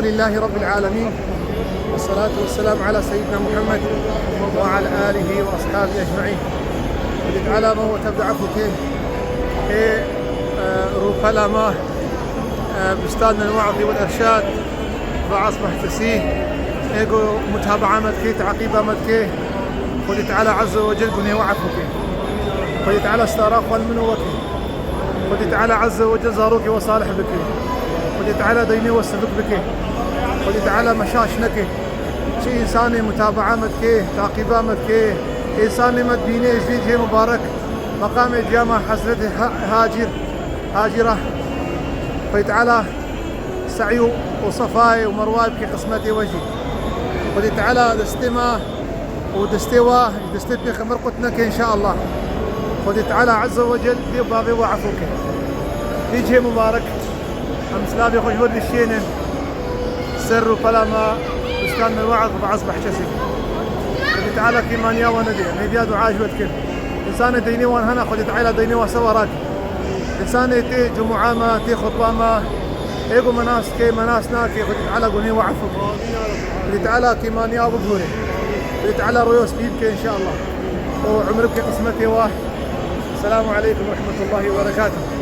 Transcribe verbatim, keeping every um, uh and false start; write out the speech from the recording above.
لله رب العالمين، والصلاة والسلام على سيدنا محمد وعلى آله وأصحابه أجمعين. Xwedê Teala me we tev de efû ke, ê, e, rûpela me, e, Bustan el Wa'zi wal Irşad, Vaaz Behtesî, ê ku mutabaa me dike, teqîba me dike, Xwedê Teala Azze ve Cel gunê we efû ke. Xwedê Teala stara xwe li min û we ke. Xwedê Teala Azze ve Cel zarokê we salih bike. Xwedê Teala deynê we sivik bike. Xwedê Teala me şaş neke. Çi însanê mutabaa me dike, taqîba me dike, însanê me dibîne ji vê cihê mubarek, meqamê ciyama Hezretê Ha-, Hacîr, Hacîra. Xwedê Teala se'yû û Sefayê û Merwayê bike qismetê we jî. Xwedê Teala destê me û destê we ji destê Pêxember qut neke înşaallah. Xwedê Teala Azze ve Cel vê bavê we efû ke. Vê cihê mubarek em silavê xwe ji we dişênin. Ser rûpela me Bustan el Wa'z, Vaaz Behtesî. Xwedê Teala kêmaniya we nede. Em hêviya dua ji we dikin. Însanê deynê wan hene, Xwedê Teala deynê wan ser we rake. Însanê tê cumûa me, tê xutba me, ê ku me nas dike, me nas nake, Xwedê Teala gunê we efû ke. Xwedê Teala kêmaniya we biguhore. Xwedê Teala roya spî bike înşaallah. Û umr bike qismetê we. Selamu aleykum ve rahmetullahi ve berekatuh.